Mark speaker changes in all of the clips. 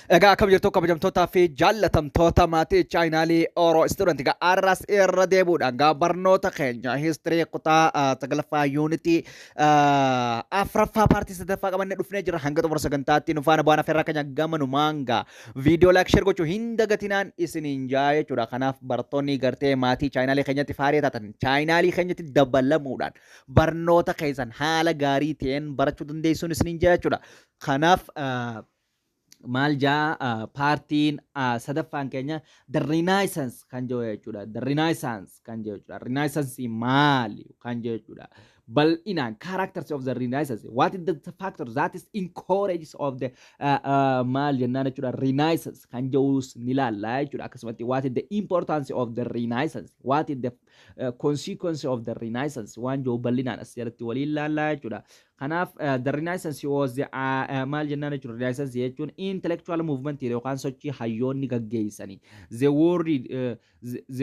Speaker 1: Egaa akkam jirtu, kabajamtootaa fi jaallatamtoota maatii chaanaalii Oro Student? Egaa arras irra deebuudhaan gaa barnoota keenya history kutaa sagalaffaa unit afuraffaa part sadaffaa qabannee dhufnee jira. Hanga xumura sagantaatti nu faana bu'aan afeerraa keenya gamanumaan gaa viidiyoo like, share gochuu hin dagatinaan isiniin jaa jechuudha. Kanaaf barattoonni gartee maatii chaanaalii keenyatti faarii taatan chaanaalii keenyatti dabalamuudhaan barnoota keessan haala gaarii ta'een barachuu dandeessuun isiniin jaa jechuudha. Kanaaf maal jaa, partiin sadaffaan keenya the Renaissance kan jedhu jechuudha. The Renaissance kan jedhu jechuudha. Renaissance maali kan jedhu jechuudha. Bal'inaan characters of the Renaissance. What is the factor that is encourages of the maal jennaan jechuudha. Renaissance kan jedhus ni ilaalla jechuudha. Akkasumatti what is the importance of the Renaissance? What is the consequence of the Renaissance? Waan jedhu bal'inaan as jalatti waliin ilaalla jechuudha. Kanaaf the Renaissance was the maal jennaan jechuudha. Renaissance jechuun intellectual movement yookaan sochii hayyoonni gaggeessanii. The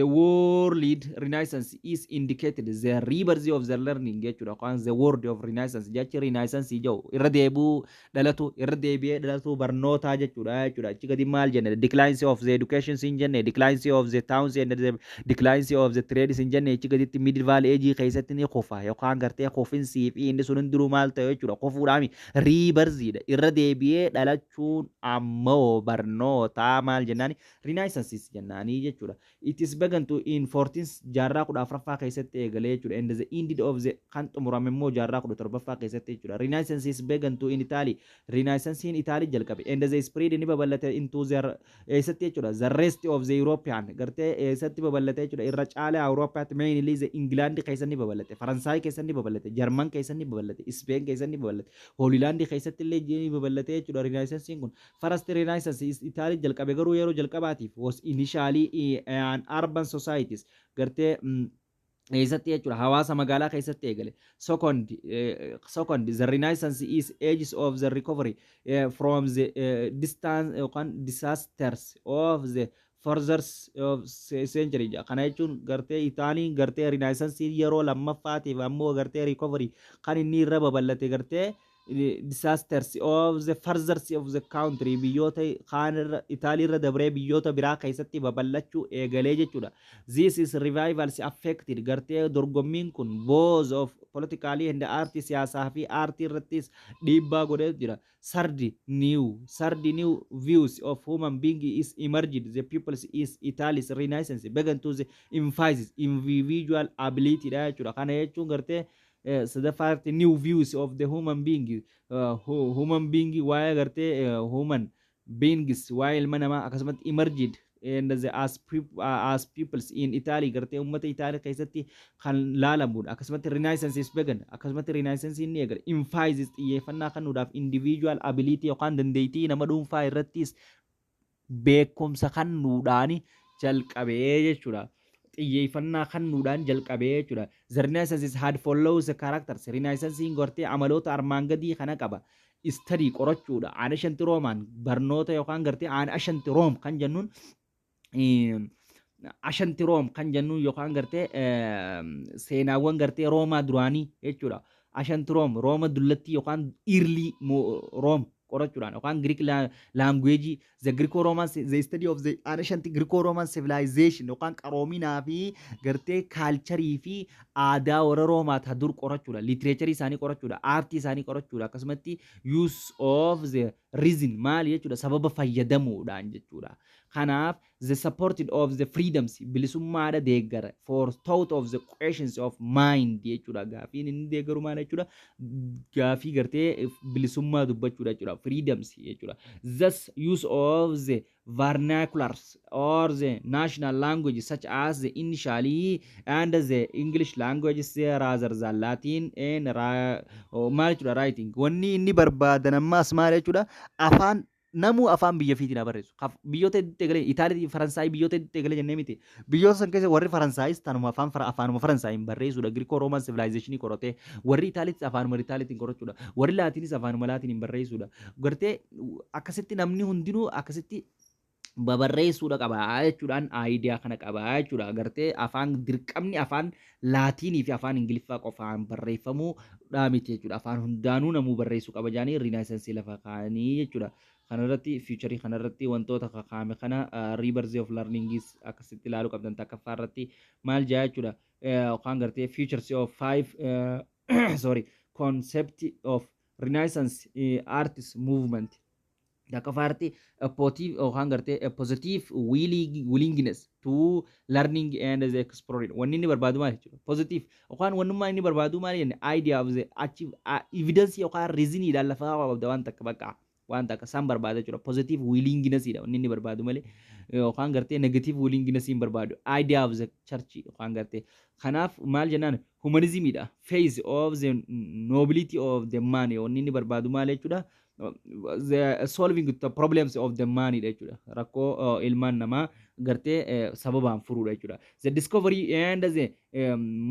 Speaker 1: world Renaissance is indicated the rebirth of the learning jechuudha. Yookaan the word of Renaissance, jechi Renaissance jedhu irra deebi'uu dhalatu, irra deebi'ee dhalatu barnootaa jechuudha. Achi gadi maal jenne? Decline of the education hin jenne, decline of the towns and the decline of the trades hin jenne. Achi gaditti medieval age keessatti ni kufa yookaan gartee kufinsii fi inni sun hundinuu maal ta'e jechuudha? Kufuudhaami, rebirthiidha. Irra deebi'ee dhalachuun ammoo barnootaa maal jennaani? Renaissance jennaanii jechuudha. It is began to in 14th, jaarraa 14ffaa keessatti eegalee jechuudha, and the end of the kan xumurame immoo jaarraa 17ffaa keessatti jechuudha. Renaissance is began to in Italy. Renaissance in Italy jalqabe and the spread ni babal'ate into the eessatti jechuudha? The rest of the European gartee eessatti babal'ate jechuudha? Irra caalaa Awuroopaatti, mainly the England keessatti babal'ate, Faransaay keessatti babal'ate, Jarman keessatti babal'ate, Spain keessatti babal'ate, Hoolilaand keessatti illee ni babal'ate jechuudha. Renaissance kun first Renaissance is Italy jalqabe, garuu yeroo jalqabaatiif was initially an urban societies gartee eessatti jechuudha? Hawaasa magaalaa keessatti eegale. Second, the Renaissance is ages of the recovery from the distance yookaan disasters of the further of century. Kana jechuun gartee Itaaliin gartee Renaissance yeroo lammaffaatiif ammoo gartee recovery kan inni irra babal'ate gartee disasters of the further of the country, biyyoota kaan irra, Itaalii irra dabree biyyoota biraa keessatti babal'achuu eegalee jechuudha. This is revivals affected gartee dorgommiin kun both of politically and art, siyaasaa fi aartii irrattis dhiibbaa godhee jira. Third, new views of human being is emerged. The peoples is Italy's Renaissance began to the emphasize individual ability dha jechuudha. Kana jechuun gartee sadaffaatti new views of the human being, human being, waa'ee gartee human beings, waa'ee ilma namaa akkasumatti emerged and the as peoples in Italy, gartee uummata Italy keessatti kan laalamudha. Akkasumatti Renaissance is began, akkasumatti Renaissance inni eegale emphasizes xiyyeeffannaa kennuudhaaf individual ability yookaan dandeettii nama dhuunfaa irrattis beekumsa kennuudhaan jalqabee jechuudha. Xiyyeeffannaa kennuudhaan jalqabee jechuudha. The Renaissance had follows the characters. Renaissance gartee amaloota armaan gadii kana qaba. Study qorachuudha. Ancient Roman barnoota yookaan gartee Ancient Rome kan jennuun, Ancient Rome kan jennuun yookaan gartee seenaawwan gartee Roomaa duraanii jechuudha. Ancient Rome, Rooma dullattii yookaan early Rome qorachuudhaan yookaan Greek language, the Greco-Roman, the study of the ancient Greco-Roman civilization yookaan qaroominaa fi gartee culture fi aadaa warra Roomaa ta dur qorachuudha. Literature isaanii qorachuudha. Aartii isaanii qorachuudha. Akkasumatti use of the reason maali jechuudha? Sababa fayyadamuudhaan jechuudha. Kanaaf the supported of the freedoms, bilisummaadha deeggara, for thought of the questions of mind jechuudha. Gaafiin inni deeggaru maal jechuudha? Gaafii gartee bilisummaa dubbachuudha jechuudha. Freedoms jechuudha. Thus use of the vernaculars or the national language such as the initially and the English language rather than Latin and maal jechuudha? Writing. Wanni inni barbaadan ammaas maal jechuudha? Afaan namuu afaan biyya fiitiin haa barreessu. Biyyoota hedduutti eegalee, Itaalii, Faransaay biyyoota hedduutti eegalee jennee miti. Biyyoota san keessa warri Faransaayis tanuma afaan afaanuma Faransaayiin barreessuudha. Greco Roman civilization qoratee, warri Itaaliitis afaanuma Itaaliitiin qorachuudha. Warri Laatiinis afaanuma Laatiniin barreessuudha. Gartee akkasitti namni hundinuu akkasitti Babarreessuudha qaba jechuudhaan idea kana qaba jechuudha. Gartee afaan dirqamni afaan Laatiinii fi afaan Ingiliffaa qofaan barreeffamuudha miti jechuudha. Afaan hundaanuu namuu barreessuu qaba jaanii Renaissance lafa kaa'anii jechuudha. Kanarratti feature kanarratti wantoota kakaa'ame kana rebirth of learningis akkasitti ilaaluu qabdan. Takkaffaa irratti maal jaa jechuudha? Yookaan gartee features of five, sorry, concept of Renaissance artist movement. Takkaffaa irratti positive yookaan gartee positive willingness to learning and the exploring. Wanni inni barbaadu maal jechuudha? Positive yookaan wannummaa inni barbaadu maal jenne? Idea of the achieve evidence yookaan reasoniidhaan lafa qabda waan takka bakka waan takka san barbaada jechuudha. Positive willingness dha wanni inni barbaadu malee yookaan gartee negative willingness hin barbaadu. Idea of the church yookaan gartee kanaaf maal jennaan? Humanismidha. Phase of the nobility of the man. Wanni inni barbaadu maal jechuudha? The solving the problems of the man jechuudha. Rakkoo ilmaan namaa gartee sababaan furuudha jechuudha. The discovery and the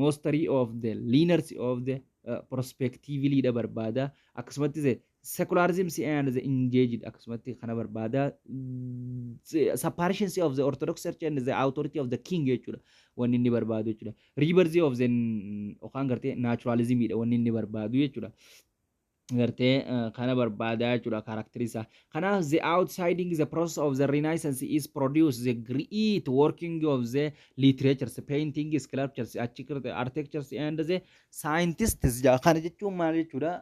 Speaker 1: mastery of the learners of the prospectively dha barbaada. Akkasumatti the secularism and the engaged akkasumatti kana barbaada. Separation of the Orthodox Church and the authority of the king jechuudha wanni inni barbaadu jechuudha. Rebirth of the yookaan gartee naturalism dha wanni inni barbaadu jechuudha. Gartee kana barbaadaa jechuudha character isaa. Kanaaf the outsiding the process of the Renaissance is produce the great working of the literatures, painting, sculptures, architectures and the scientists. Kana jechuun maal jechuudha?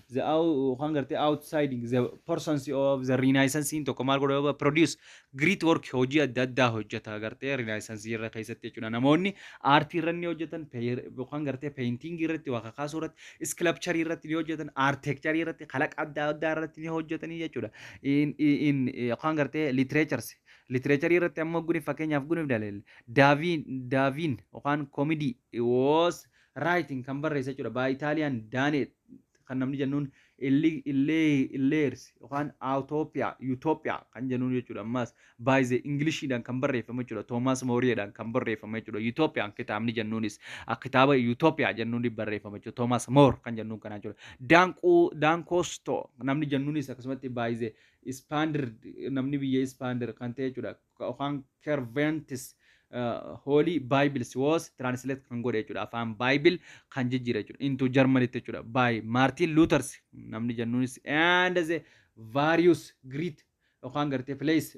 Speaker 1: The yookaan gartee outsiding the persons of the Renaissance tokko maal godha? Produce great work, hojii adda addaa hojjeta gartee Renaissance irra keessatti jechuudha. Namoonni aartii irra ni hojjetan, yookaan gartee painting irratti, waa kakaasuu irratti, sculpture irratti ni hojjetan, architecture irratti, kalaqa adda addaa irratti ni hojjetanii jechuudha. In yookaan gartee literatures, literature irratti ammoo guni fakkeenyaaf guni daleel Daavin yookaan comedy was writing kan barreesse jechuudha. By Italian Dante kan namni jennuun Illeers yookaan Utopia kan jennuun jechuudha. Ammas by the Englishiidhaan kan barreeffame jechuudha. Thomas Moreedhaan kan barreeffame jechuudha. Utopiyaan kitaabni jennuunis kitaaba Utopia jennuun barreeffame jechuudha. Thomas More kan jennuun kana jechuudha. Dankosto namni jennuunis akkasumatti by the Spaniard, namni biyya Spaniard kan ta'e jechuudha. Yookaan Cervantes Holy Bibles was translate kan godhe jechuudha. Afaan Bible kan jijjiire jechuudha. Into Germany jechuudha. By Martin Luther namni jennuunis and the various great yookaan gartee place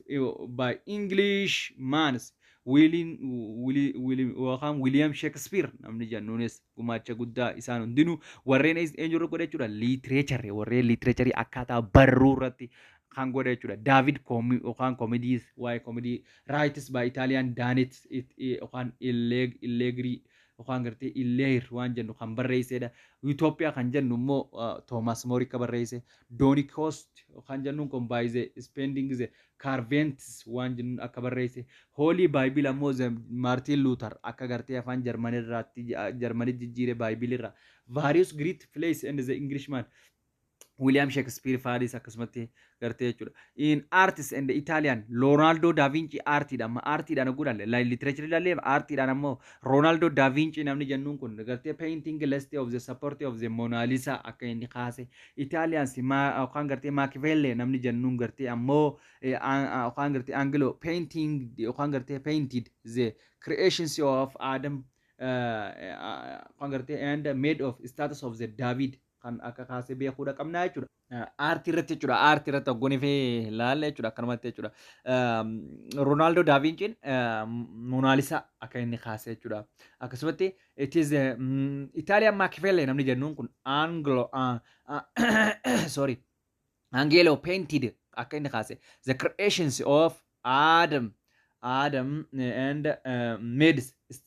Speaker 1: by English mans yookaan William Shakespeare namni jennuunis gumaacha guddaa isaan hundinuu warreen eenyurra godhe jechuudha. Literature, warreen literature akkaataa barruu irratti kan godhe jechuudha. David yookaan comedies, waa'ee comedy writes by Italian Dante yookaan Allegri yookaan gartee Illeer waan jennu kan barreessedha. Utopia kan jennu immoo Thomas More akka barreesse. Don Quixote kan jennuun kun by the spending the Cervantes waan jennuun akka barreesse. Holy Bible ammoo Martin Luther akka gartee afaan Jarmanirraatti Jarmanitti jijjiire Bible irraa. Various great plays and the Englishman William Shakespeare faadis akkasumatti gartee jechuudha. In artist and Italian Leonardo da Vinci aartiidha. Amma aartiidhaan oguu ilaalle, literature ilaalle, aartiidhaan ammoo Leonardo da Vinci namni jennuun kun gartee painting list of the support of the Mona Lisa akka inni kaase. Italians yookaan gartee Machiavelli namni jennuun gartee ammoo yookaan gartee Angelo painting yookaan gartee painted the creations of Adam yookaan gartee and made of status of the David kan akka kaasee beekuudha qabnaa jechuudha. Aartii irratti jechuudha. Aartii irratti hoggonii fi laalle jechuudha. Akkanumatti jechuudha. Ronaldo da Vinciin Mona Lisa akka inni kaase jechuudha. Akkasumatti it is Italian Machiavelli namni jennuun kun Anglo, sorry, Angelo painted akka inni kaase the creations of Adam and made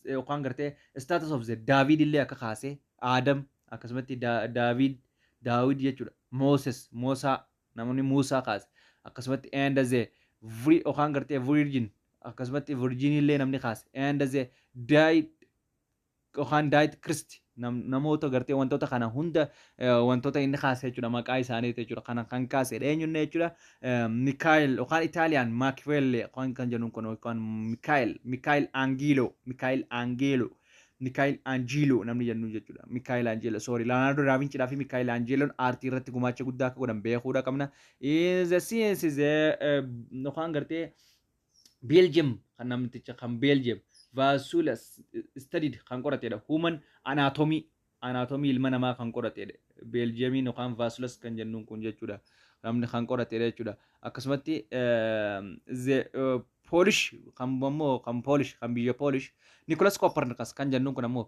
Speaker 1: yookaan gartee status of the David illee akka kaase. Adam akkasumatti David, Daawid jechuudha. Moses, Moosaa, namoonni Muusaa kaase. Akkasumatti and the yookaan gartee Virgin, akkasumatti Virgin illee namni kaase and the died yookaan died Christ namoota gartee wantoota kana hunda wantoota inni kaase jechuudha, maqaa isaaniiti jechuudha. Kana kan kaase eenyunne jechuudha? Mikael yookaan Italian Machiavelli yookaan kan jennuun kun yookaan Mikael Angelo namni jennu jechuudha. Mikael Angelo, sorry, Leonardo da Vinci fi Mikael Angeloon aartii irratti gumaacha guddaa akka godhan beekuudha qabna. The science is yookaan gartee Belgium kan namticha kan Belgium Vesalius studied kan qoratedha. Human anatomy, anatomy ilma namaa kan qoratedha. Belgiumiin yookaan Vesalius kan jennuun kun jechuudha. Namni kan qoratedha jechuudha. Akkasumatti the Polish kan ammoo kan Polish, kan biyya Polish, Nicholas Copernicus kan jennuun kun ammoo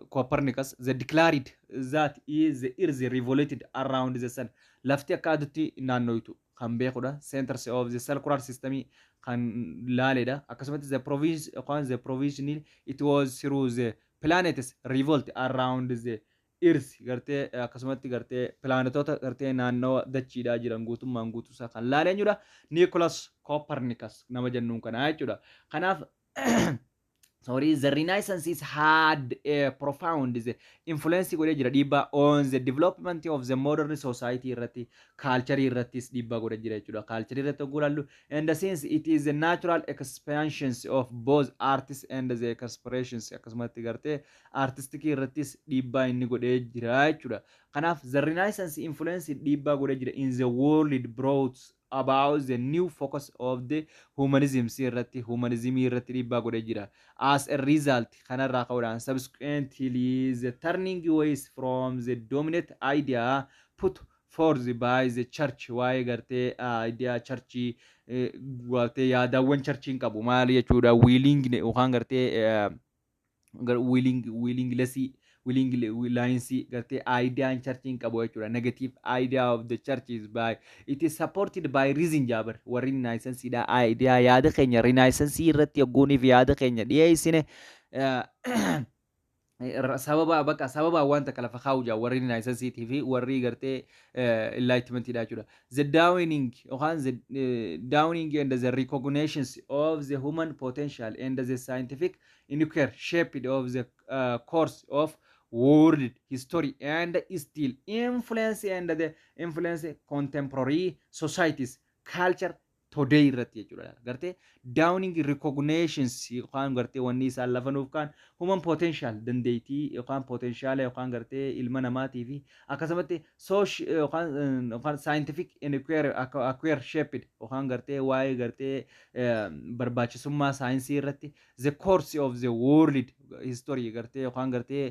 Speaker 1: Copernicus the declared that is the earth revolted around the sun, lafti akka aduutti naannoitu kan beekudha. Centers of the circular system kan laaledha. Akkasumatti the province yookaan the provisional it was through the planets revolt around the earth, gartee akkasumatti gartee pilaanetoota gartee naannoo dachiidhaa jiran guutummaan guutuusaa kan laale eenyudha? Nicholas Copernicus nama jennuun kana jechuudha. Kanaaf, sorry, the Renaissance is had a profound the influence godhee jira, dhiibbaa on the development of the modern society irratti, culture irrattis dhiibbaa godhee jira jechuudha. Culture irratti yogguu ilaallu, and since it is the natural expansions of both artists and the expressions, akkasumatti gartee artistic irrattis dhiibbaa inni godhee jira jechuudha. Kanaaf the Renaissance influence dhiibbaa godhee jira in the world brought about the new focus of the humanism irratti, humanism irratti dhiibbaa godhee jira. As a result, kanarraa ka'uudhaan, subsequently the turning ways from the dominant idea put forth by the church, waa'ee gartee idea churchii gartee yaadawwan churchiin qabu maali jechuudha, willing yookaan gartee willing willinglessii willing lines gartee ideaan churchiin qabu jechuudha. Negative idea of the church is by it is supported by reason jaabar. Warri Renaissance dha idea yaada keenya Renaissance irratti yogguuniif yaada keenya dhiyeessine sababa bakka sababa wanta lafa kaa'u jaa warri Renaissanceiitii fi warri gartee Enlightenmentidha jechuudha. The dawning yookaan the dawning and the recognitions of the human potential and the scientific inquiry shaped of the course of world history and still influence and the influence contemporary societies culture today irratti jechuudha. Gartee dawning recognitions yookaan gartee wanni isaan lafa nuuf kaan human potential, dandeettii yookaan potential yookaan gartee ilma namaatii fi akkasumatti social yookaan scientific inquiry acquire shaped yookaan gartee waa'ee gartee barbaachisummaa saayinsii irratti the course of the world history gartee yookaan gartee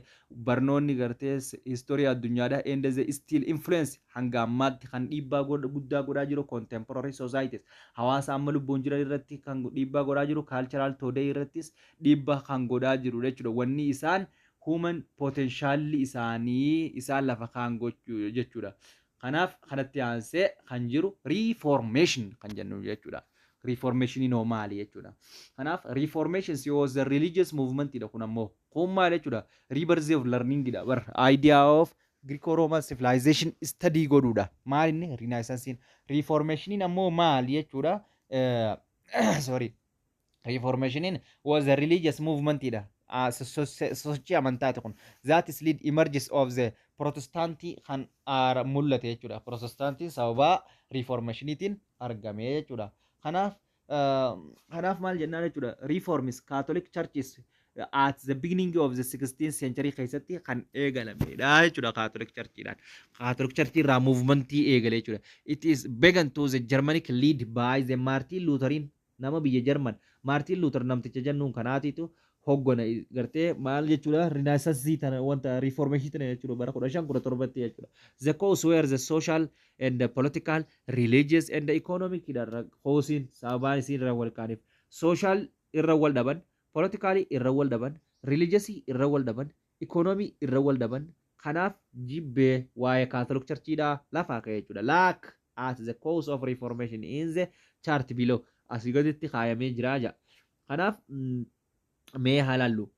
Speaker 1: barnoonni gartee history addunyaadha and the still influence hanga ammaatti kan dhiibbaa guddaa godhaa jiru contemporary societies, hawaasa amma lubbuun jiran irratti kan dhiibbaa godhaa jiru, cultural today irrattis dhiibbaa kan godhaa jiru jechuudha. Wanni isaan human potentialli isaanii isaan lafa kaan gochuu jechuudha. Kanaaf kanatti aansee kan jiru reformation kan jennu jechuudha. Reformation hoo maali jechuudha. Kanaaf reformation was the religious movement dha. Kun ammoo kun maal jechuudha? Rebirth of learning dha bar, idea of Greco-Roman civilization study godhuudha. Maal inni Renaissance? Reformationiin ammoo maal jechuudha? Sorry. Reformationiin was a religious movement dha. Sochii amantaati kun. That is lead emerges of the Protestantii kan mul'ate jechuudha. Protestantiin sababa Reformationiitiin argame jechuudha. Kanaaf maal jennaan jechuudha? Reforms Catholic churches at the beginning of the 16th century keessatti kan eegalamedha jechuudha Catholic Churchiidhaan. Catholic Church irraa movementii eegale jechuudha. It is began to the Germanic lead by the Martin Lutherin, nama biyya German Martin Luther namticha jennuun kanaatiitu hoggana gartee maal jechuudha, Renaissance tana, wanta Reformation tana jechuudha, bara 1517tti jechuudha. The cause were the social and the political, religious and the economic dha. Causeiin sababaan isiin irra wal kaaniif social irra wal dhaban, politically irra wal dhaban, religious irra wal dhaban, economy irra wal dhaban. Kanaaf jibbee waa'ee Catholic Churchiidha lafaa ka'e jechuudha. Look at the cause of reformation in the chart below, asii gaditti kaayamee jira jedha. Kanaaf mee haa laallu.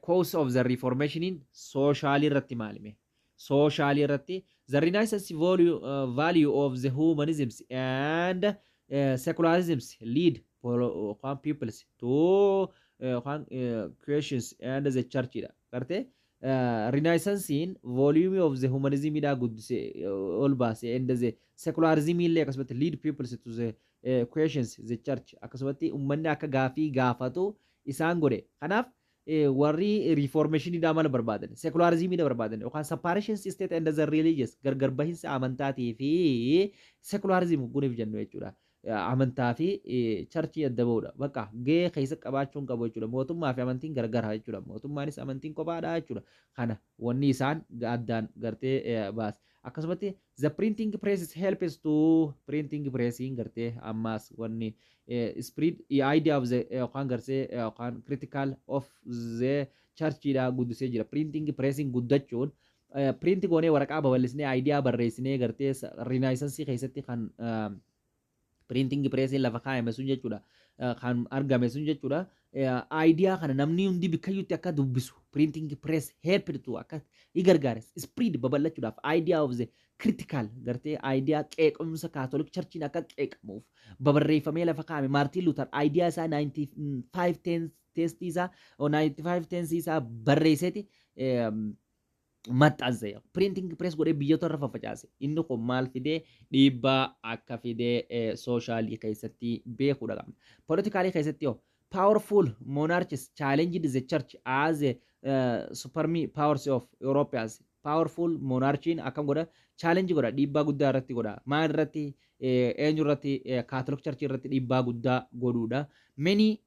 Speaker 1: Cause of the reformation in social irratti maalime? Social irratti the Renaissance value of the humanisms and secularisms lead peoples to questions and the church dha. Gartee Renaissancein volume of the humanism dha guddise ol baase, and the secularism illee akkasumatti lead peoples to the questions the church, akkasumatti uummanni akka gaafii gaafatu isaan godhe. Kanaaf warri reformation dha mala barbaadan? Secularism dha barbaadan yookaan separation state and the religious, gargar bahinsa amantaatii fi secularism guniif jennu jechuudha. Amantaa fi churchii adda ba'uudha. Bakka gahee keessa qabaachuun qabu jechuudha. Mootummaa fi amantiin gargara jechuudha. Mootummaanis amantiin kophaadha jechuudha. Kana wanni isaan addaan gartee baase. Akkasumatti the printing press helps to printing pressiin gartee ammaas wanni spread idea of the yookaan gartee yookaan critical of the churchiidha guddisee jira. Printing pressiin guddachuun print goonee waraqaa babal'isnee idea barreessinee gartee Renaissance keessatti kan printing pressiin lafa kaayame sun jechuudha. Kan argame sun jechuudha. Idea kana namni hundi bikkayyutti akka dubbisu printing press helped to akka i gargaare spread babal'achuudhaaf idea of the critical gartee idea qeequmsa Catholic Churchiin akka qeeqamuuf babarreeffamee lafa kaa'ame. Maartiin Luther idea isaa 95 thesis isaa 95 thesis isaa barreesseeti maxxanse, printing press godhee biyyoota irra faffacaase. Inni kun maal fidee? Dhiibbaa akka fidee socialii keessatti beekuudha qabna. Politicalii keessatti yoo powerful monarchs challenged the church as a supreme powers of Europeans. Powerful monarchiin akkam godha? Challenge godha, dhiibbaa guddaa irratti godha. Maal irratti? Eenyu irratti? Catholic Church irratti dhiibbaa guddaa godhuudha. Many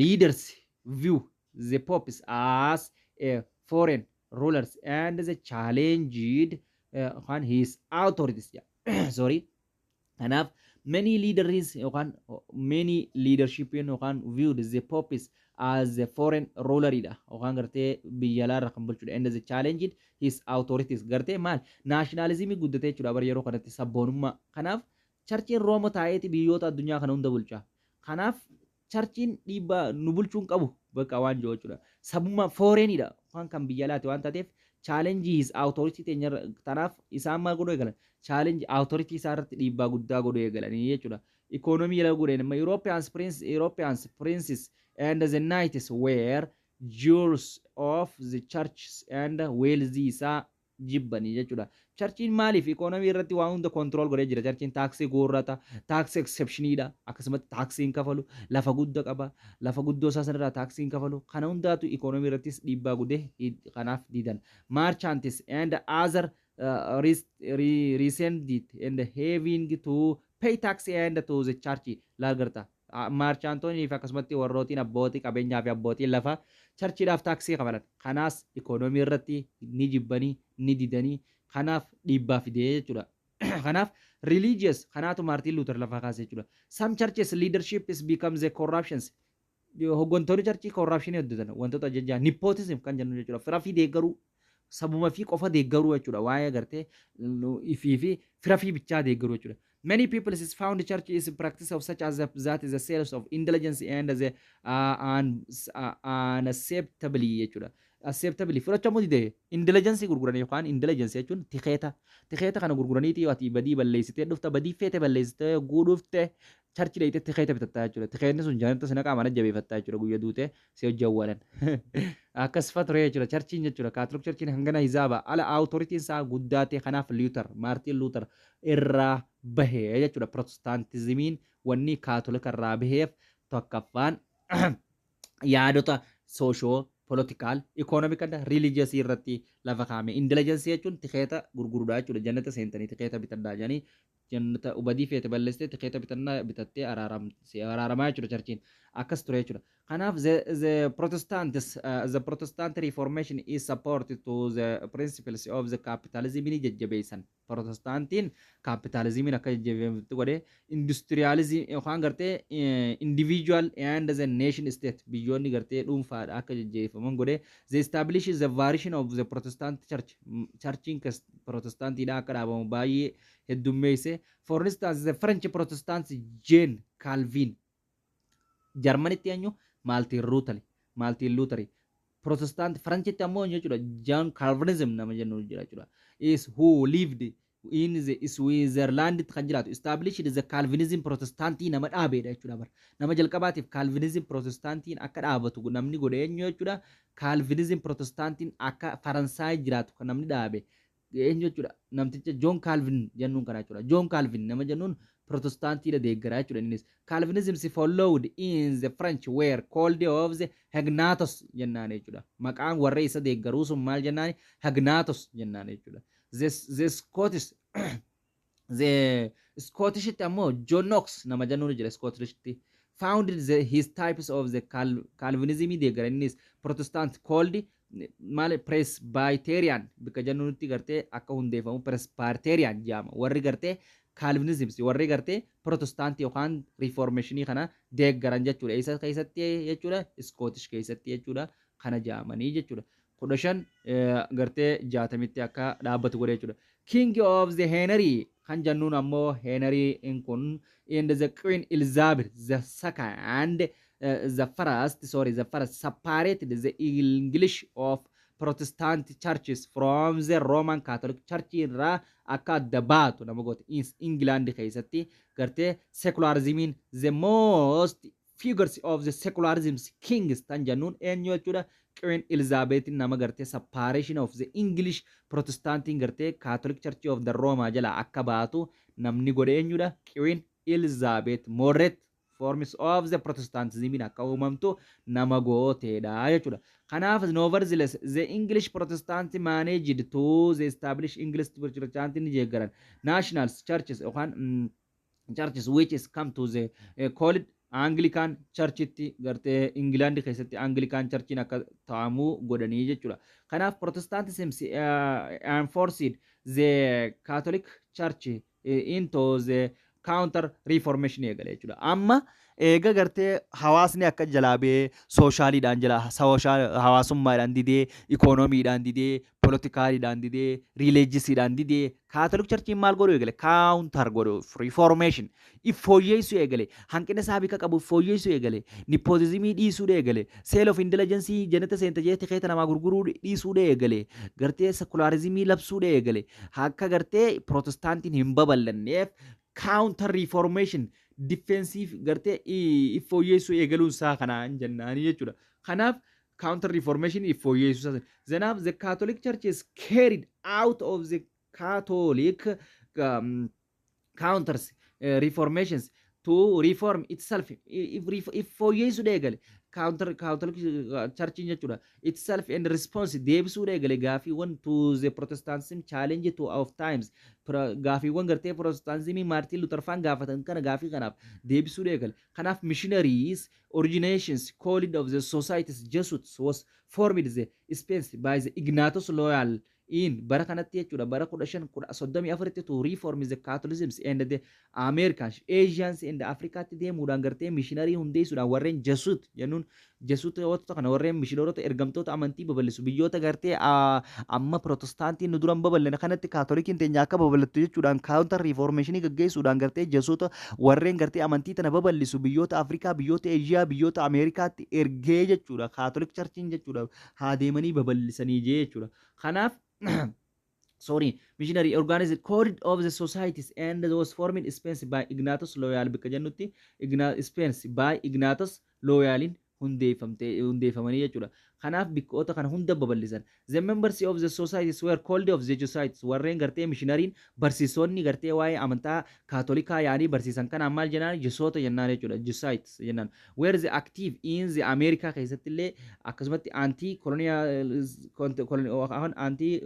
Speaker 1: leaders view the popes as a foreign rulers and the challenged on his authorities. Sorry. Kanaaf many leaders yookaan many leadership yookaan viewed the popes as a foreign ruler dha yookaan gartee biyya alaarra kan bulchudha and the challenged his authorities. Gartee maal nationalismii guddatee jechuudha bara yeroo kanatti sabboonummaa. Kanaaf churchiin Rooma taa'eeti biyyoota addunyaa kana hunda bulcha. Kanaaf churchiin dhiibbaa nu bulchuun qabu bakka waan jiru jechuudha. Sabummaa foreignidha waan kan biyya alaati waan taateef challenge his authority teenya. Tanaaf isaan maal godhuu eegalan? Challenge authority isaa irratti dhiibbaa guddaa godhuu eegalanii jechuudha. Economy jala godheen amma Europeans princes and the knights were jealous of the church and wealth isaa jibbanii jechuudha. Churchiin maaliif economy irratti waan hunda control godhee jira. Churchiin taaksii guurrata, tax exceptioniidha. Akkasumatti taaksii hin kafalu, lafa guddaa qaba, lafa guddoo isaa sanarraa taaksii hin kafalu. Kana hundaatu economy irrattis dhiibbaa gudee kanaaf diidan. Merchants and other resented and having to pay tax and to the church laal garta. Merchantoonni fi akkasumatti warrootiin abbootii qabeenyaa fi abbootiin lafaa churchiidhaaf taaksii kafalan. Kanaas economy irratti ni jibbanii, ni didanii, kanaaf dhiibbaa fidee jechuudha. Kanaaf religious kanaatu Maartiin Luuter lafaa kaase jechuudha. Some churches leadership is becomes a corruptions. Hooggantoonni churchii corruption hojjetan, wantoota jajjaa nepotism kan jennu jechuudha. Fira fi deeggaruu, sabuma fi qofa deeggaruu jechuudha. Waa'ee gartee ifii fi fira fi bichaa deeggaruu jechuudha. Many people is found church is practice of such as that is a sales of indulgence and the unacceptably jechuudha. Acceptably fudhachamuu dide indulgence gurguranii yookaan indulgence jechuun tikeeta. Tikeeta kana gurguraniiti ati badii balleessitee dhufta, badii feete balleessitee guudhufte churchii dheeyitee tikeeta bitattaa jechuudha. Tikeetni sun jaalata sina qaama jabeeffattaa jechuudha, guyya duute si hojii awwaalan. Akkas fa ture jechuudha churchiin jechuudha. Catholic churchiin hangana hizaaba ala authorityn isaa guddaa ta'e. Kanaaf Luther, Maartiin Luther irraa bahee jechuudha. Protestantismiin wanni Kaatolika irraa baheef tokkoffaan yaadota socio political, economic, religious irratti lafa kaa'ame. Indulgence jechuun tikeeta gurguruudha jechuudha. Jannata seentanii tikeeta bitannaa jedhanii jannata badii feete balleessitee tikeeta bitannaa bitattee araaramaa jechuudha churchiin akkas ture jechuudha. Kanaaf the Protestant Reformation is supported to the principles of the capitalism ni jajjabeessan. Protestantiin capitalismiin akka jajjabeeffamtu godhee industrialism yookaan gartee individual and the nation state biyyoonni gartee dhuunfaadha akka jajjabeeffaman godhee the establish the variation of the Protestant church, churchiin Protestantiidha akka dhaabamu baay'ee heddummeesse. For instance, the French Protestants Jean Calvin, Jarmanitti eenyu? Maartiin Luuteri. Protestant Frenchitti ammoo eenyu jechuudha? John Calvinism nama jennu jira jechuudha. Is who lived in the Switzerland kan jiraatu established the Calvinism Protestantii nama dhaabeedha jechuudha bara. Nama jalqabaatiif Calvinism Protestantiin akka dhaabatu namni godhe eenyu jechuudha? Calvinism Protestantiin akka Faransaay jiraatu kan namni dhaabe eenyu jechuudha? Namticha John Calvin jennuun kana jechuudha. John Calvin nama jennuun Protestantiidha deeggaraa jechuudha innis. Calvinism followed in the French were called of the Huguenots jennaan jechuudha. Maqaan warra isa deeggaruu sun maal jennaan? Huguenots jennaan jechuudha. The Scots the Scottishitti ammoo John Knox nama jennuun jira Scottishitti. Founded his types of the Calvinism deeggara. Innis Protestant called maal, Presbyterian bikka jennuutti gartee akka hundeeffamu. Presbyterian jedhama. Warri gartee Calvinism, warri gartee Protestant yookaan Reformationii kana deeggaran jechuudha. Isa keessatti jechuudha, Scottish keessatti jechuudha, kana jedhamanii jechuudha. 15 gartee 60tti akka dhaabbatu godhe jechuudha. King of the Henry kan jennuun ammoo, Henry kun and the Queen Elizabeth the second, the first, sorry, the first separated the English of Protestant churches from the Roman Catholic Church irraa akka adda baatu nama goote. England keessatti gartee secularismiin, the most figures of the secularism kings tan jennuun eenyu jechuudha? Queen Elizabeth nama gartee separation of the English Protestantiin gartee Catholic Church of the Roma jala akka baatu namni godhe eenyudha? Queen Elizabeth moderate forms of the Protestantism akka uumamtu nama gooteedha jechuudha. Kanaaf, nevertheless, the English Protestant managed to the establish English Protestant ni jeeggaran national churches yookaan churches which is come to the called Anglican Churchitti, gartee England keessatti Anglican Churchiin akka ta'amuu godhanii jechuudha. Kanaaf Protestantism enforced the Catholic Church into the counter reformation eegale jechuudha. Amma eega gartee hawaasni akka jalaa ba'ee, socialiidhaan jala, hawaasummaadhaan didee, economydhaan didee, politicaliidhaan didee, religiousiidhaan didee, Catholic Churchiin maal godhuu eegale? Counter godhuu, reformation if fooyyeessuu eegale, hanqina isaa bika qabu fooyyeessuu eegale, nepotismii dhiisuu eegale, sale of indulgence, jannata seenta jee tikeeta namaa gurguruu dhiisuu eegale, gartee secularismii labsuu eegale. Akka gartee Protestaantiin hin babal'anneef counter reformation defensive gartee if fooyyeessuu eegaluun isaa kanaan jennaanii jechuudha. Kanaaf counter reformation if fooyyeessuu isaa. Kanaaf the Catholic Church is carried out of the Catholic counters reformations to reform itself, if fooyyeessuu eegale counter Catholic Church jechuudha, itself and response deebisuu eegale gaafiiwwan to the Protestantism challenge to of times. Gaafiiwwan gartee Protestantism Martin Luther faan gaafatan kana, gaafii kanaaf deebisuu eegale. Kanaaf missionaries originations called of the societies Jesuits was formed the Spain by the Ignatius Loyola in bara kanatti jechuudha, bara 1534tti, to reform the Catholicism and the Americans, Asians and Afrikaatti deemuudhaan gartee missionarii hundeessuudhaan, warreen Jesuit jennuun, Jesuitoota kana, warreen missionaroota ergamtoota amantii babal'isu, biyyoota gartee amma Protestaantiin nu duran babal'ina kanatti Kaatolikiin teenya akka babal'attu jechuudhaan, counter reformationii gaggeessuudhaan, gartee Jesuota warreen gartee amantii tana babal'isu biyyoota Afrikaa, biyyoota Eeshiyaa, biyyoota Ameerikaatti ergee jechuudha Catholic Churchiin jechuudha, haa deemanii babal'isanii jee jechuudha. Kanaaf, sorry, missionary organized code of the societies and was formed in Spain by Ignatius Loyola bikka jennutti, Spain by Ignatius Loyolin hundeeffamanii jechuudha. Kanaaf bikkoota kana hunda babal'isan. The members of the societies were called of the Jesuits. Warreen gartee missionariin barsiisonni gartee waa'ee amantaa Kaatolikaa yaanii barsiisan kanaan maal jennaan? Jesuota jennaan jechuudha. Jesuits jennaan. Were the active in the America keessatti illee akkasumatti anti colonial, anti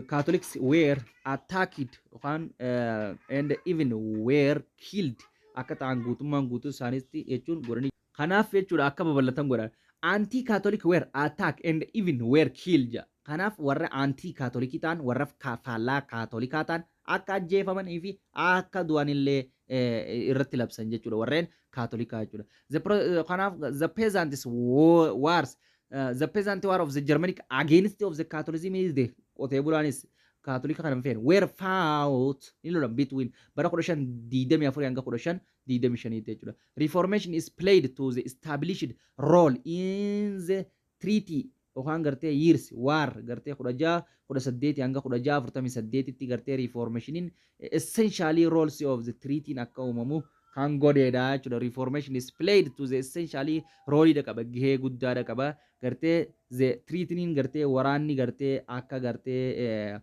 Speaker 1: Catholics were attacked yookaan and even were killed akka ta'an guutummaan guutuu isaaniitti jechuun godhanii. Kanaaf jechuudha akka babal'atan godhan. Anti Catholic were attacked and even were killed. Kanaaf warra anti Catholic ta'an, warra faallaa Kaatolikaa ta'an akka ajjeefamanii fi akka du'an illee irratti labsan jechuudha warreen Kaatolikaa jechuudha. Kanaaf the peasants wars, the peasant war of the Germanic against of the Catholicism is the qotee bulaanis Kaatolika kana hin feene, were fought ni lolan between bara 1524 hanga 1525 jechuudha. Reformation is played to the established role in the treaty yookaan gartee years war gartee 1618 hanga 1648tti gartee reformationiin essentially roles of the treaty akka uumamu kan godheedha jechuudha. Reformation is played to the essentially roleidha qaba, gahee guddaadha qaba. Gartee the treaty'n gartee waraanni gartee akka gartee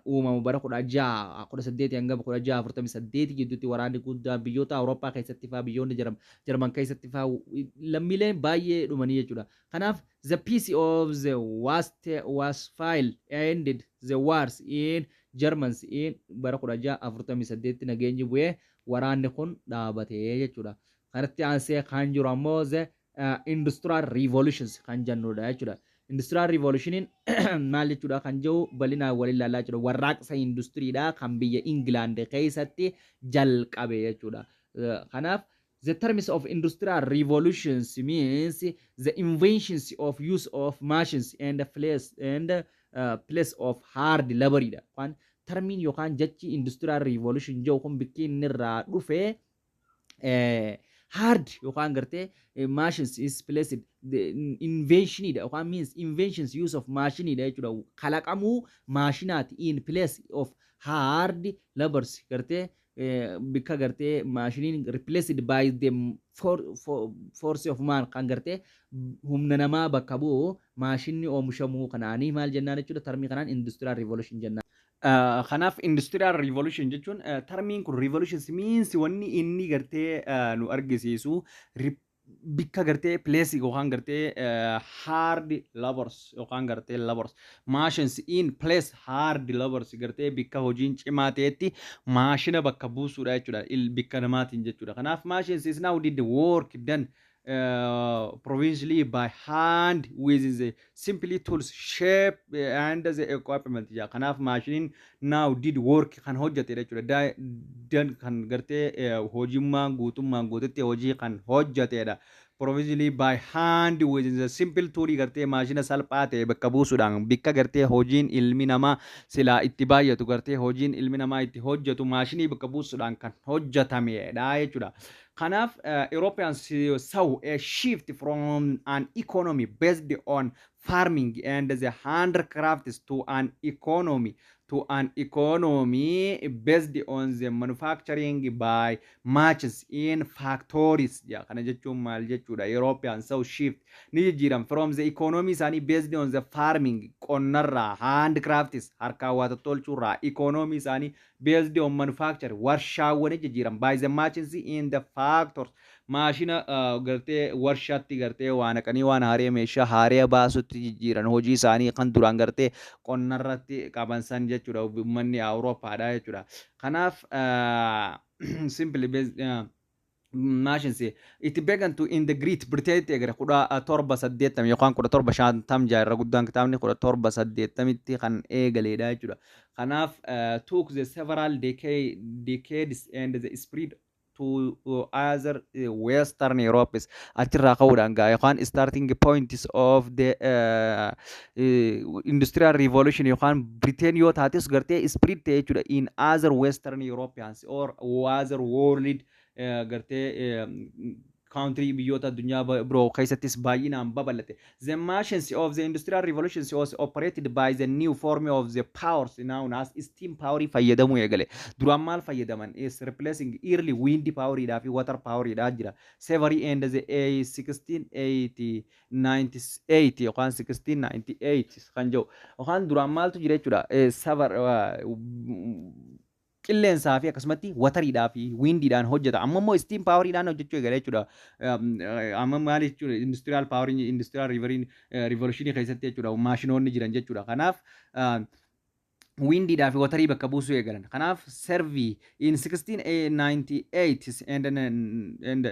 Speaker 1: Uumamu bara 1618 hanga 1648 gidduutti waraanni guddaan biyyoota Awurooppaa keessatti faa, biyyoonni Jarman keessatti faa lammiileen baay'ee dhumanii jechuudha. Kanaaf the Peace of the Westphalia ended the wars in Germans in bara 1648 nageenyi bu'ee waraanni kun dhaabatee jechuudha. Kanatti aansee kan jiru ammoo the Industrial Revolutions kan jennudha jechuudha. Industrial Revolutioniin maal jechuudha kan jiru bal'inaan waliin ilaalaa jechuudha. Warraaqsa industiriidha kan biyya Ingilaand keessatti jalqabe jechuudha. Kanaaf the terms of Industrial Revolutions means the inventions of use of machines and place of hard labor dha. Kan termiin yookaan jechi Industrial Revolution jedhu kun bikki inni irraa dhufe hard yookaan gartee machines is placed the invention dha yookaan means inventions use of machine dha jechuudha. Kalaqamuu maashinaati in place of hard labors, gartee bikka gartee maashiniin replaced by the force of man, kan gartee humna namaa bakka bu'u maashinni oomishamuu kanaanii maal jennaan jechuudha? Termii kanaan Industrial Revolution jennaan.
Speaker 2: Kanaaf Industrial Revolution jechuun termiin kun revolution means wanni inni gartee nu argisiisu bikka gartee place yookaan gartee hard labors yookaan gartee labors machines in place hard labors, gartee bikka hojiin cimaa ta'etti maashina bakka buusuudha jechuudha, bikka namaatiin jechuudha. Kanaaf machines is now did the work done previously by hand with the simply tools shape and the equipment ja. Kanaaf maashiniin now did work kan hojjete jechuudha. Done kan gartee hojimmaan guutummaan guututti hojii kan hojjetedha. Previously by hand with the simple tool, gartee maashina salphaa ta'e bakka buusuudhaan bikka gartee hojiin ilmi namaa silaa itti baay'atu, gartee hojiin ilmi namaa itti hojjetu maashinii bakka buusuudhaan kan hojjetamedha jechuudha. Kanaaf Europeans saw a shift from an economy based on farming and the handcrafts to an economy based on the manufacturing by machines in factories. Ja, kana jechuun maal jechuudha? European saw shift ni jijjiiran from the economy isaanii based on the farming, qonnarraa, handcrafts, harkaan waa tottolchuurraa, economy isaanii based on manufacture, warshaawwan jijjiiran by the machines in the factories, maashina gartee warshaatti gartee waa naqanii waan haaree meeshaa haaree baasutti jijjiiran hojii isaanii kan duraan gartee qonnarratti qaban san jechuudha, uummanni Awurooppaadha jechuudha. Kanaaf simply based machines it began to in the Great Britain eegale 1780 yookaan 1750 jaarraa guddaan kitaabni 1780tti kan eegaleedha jechuudha. Kanaaf took the several decades and the spread to other Western Europe achirraa ka'uudhaan gaa yookaan starting points of the Industrial Revolution yookaan Britain yoo taates gartee spread ta'e jechuudha in other Western Europeans or other world gartee country biyyoota addunyaa biroo keessattis baay'inaan babal'ate. The machines of the Industrial Revolution was operated by the new form of the powers known as steam power fayyadamuu eegale. Duraan maal fayyadaman? Is replacing early wind power dhaa fi water power dhaa jira. Savery and the 1698 yookaan 1698 kan jedhu yookaan duraan maaltu jira jechuudha. Savar qilleensaa fi akkasumatti wateriidhaa fi windiidhaan hojjeta. Amma immoo steam poweriidhaan hojjechuu eegale jechuudha. Amma maal jechuudha? Industrial poweriin industrial revolutionii keessatti jechuudha maashinoonni jiran jechuudha. Kanaaf windiidhaa fi waterii bakka buusuu eegalan. Kanaaf Savery in 1698 and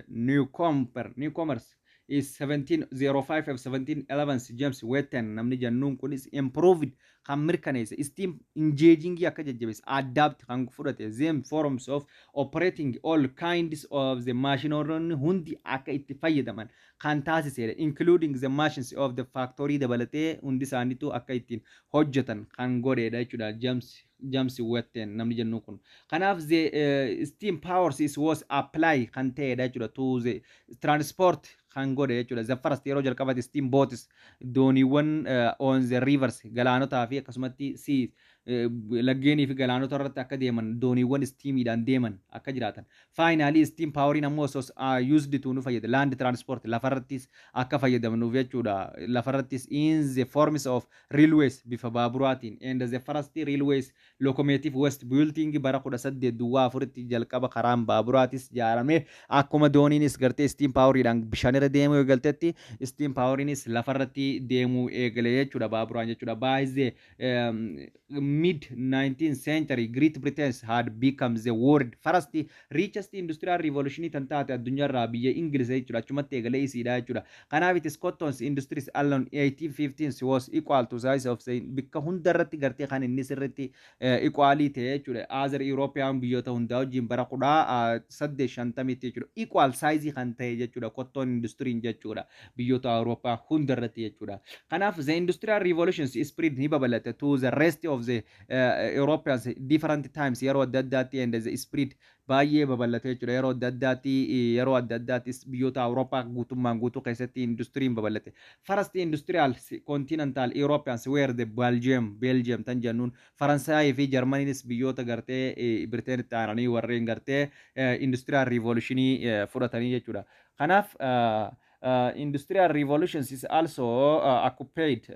Speaker 2: newcomers is 1705 of 1711 James Watt namni jennuun kunis improved kan mirkaneesse steam engine akka jajjabeesse adapt kan fudhate them forms of operating all kinds of the maashinoonni hundi akka itti fayyadaman kan taasisedha, including the machines of the factory dabalatee hundi isaaniitu akka ittiin hojjetan kan godhedha jechuudha James Watt namni jennu kun. Kanaaf the steam powers is was apply kan ta'edha jechuudha to the transport kan godhe jechuudha. The first yeroo jalqabate steam boats, dooniiwwan on the rivers, galaanotaa fi akkasumatti sea Laggeenii fi galaanota irratti akka deeman, dooniiwwan steamiidhaan deeman akka jiraatan. Finally, steam poweriin ammoo osoo used to nu fayyada land transport, lafarrattis akka fayyadamnuuf jechuudha. Lafarrattis in the forms of railways, bifa baaburaatiin, and the first railways locomotive was building bara 1804tti jalqaba karaan baaburaatis ijaarame. Akkuma dooniinis gartee steam poweriidhaan bishaanirra deemuu eegaltetti, steam poweriinis lafarratti deemuu eegale jechuudha, baaburaan jechuudha. By the mid 19th century, Great Britain had become the world first richest. Industrial revolution tan taate addunyaarraa biyya Ingiliz jechuudha. Achumatti eegalee isiidha jechuudha. Kanaaf it is cotton industries alone 1815 was equal to size of the bikka hundarratti gartee kan inni sirritti equalii ta'e jechuudha. Other European biyyoota hundaa wajjin bara 1850tti jechuudha. Equal size kan ta'e jechuudha cotton industry jechuudha, biyyoota Awurooppaa hundarratti jechuudha. Kanaaf the industrial revolutions spread, ni babal'ate, to the rest of the Europeans different times, yeroo adda addaatti, and the spread baay'ee babal'ate jechuudha. Yeroo adda addaatti biyyoota Awurooppaa guutummaan guutuu keessatti industiriin babal'ate. First industrial continental Europeans were the Belgium tan jennuun, Faransaayii fi Jarmaniinis biyyoota gartee Biriteenitti aananii warreen gartee industrial revolutionii fudhatanii jechuudha. Kanaaf industrial revolutions is also occupied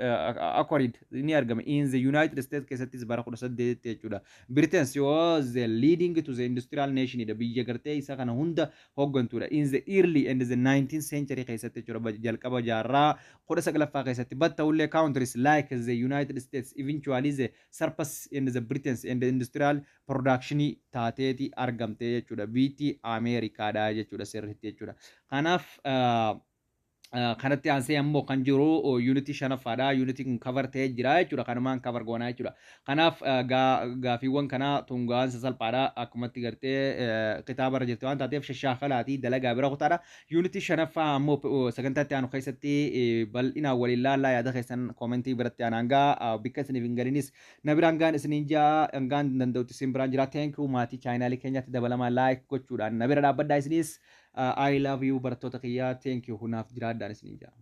Speaker 2: occurred, ni argame, in the United States keessattis bara 18tti jechuudha. Britain was the leading to the industrial nation dha, biyya gartee isa kana hunda hooggantuudha. In the early and the 19th century keessatti jechuudha, jalqaba jaarraa 19ffaa keessatti. But ta'ullee countries like the United States eventually the surpass in the Britain and the industrial production taateeti argamte jechuudha. Biitti Ameerikaadha jechuudha sirriitti jechuudha. Kanaaf kanatti aansee ammoo kan jiru unitii shanaffaadha. Unitiin kun cover ta'ee jira jechuudha. Kanumaan cover goonaa jechuudha. Kanaaf gaafiiwwan kana tungaansa salphaadha. Akkumatti gartee kitaaba irra jirti waan taateef shashaakalaatii dalagaa bira kutaadha. Unitii shanaffaa ammoo sagantaatti aanu keessatti bal'inaan waliin laallaa. Yaada keessan commentii biratti aanaan gaa, bikka isiniif hin galinis na biraan gaan isiniin jaa, hangaan danda'utti isin biraan jira. Thank you. Maatii channelii keenyatti dabalamaa, like gochuudhaan na bira dhaabbadhaa isinis. I love you, barattoota kiyyaa. Thank you, hunaaf jiraadhaan isiniin jaa.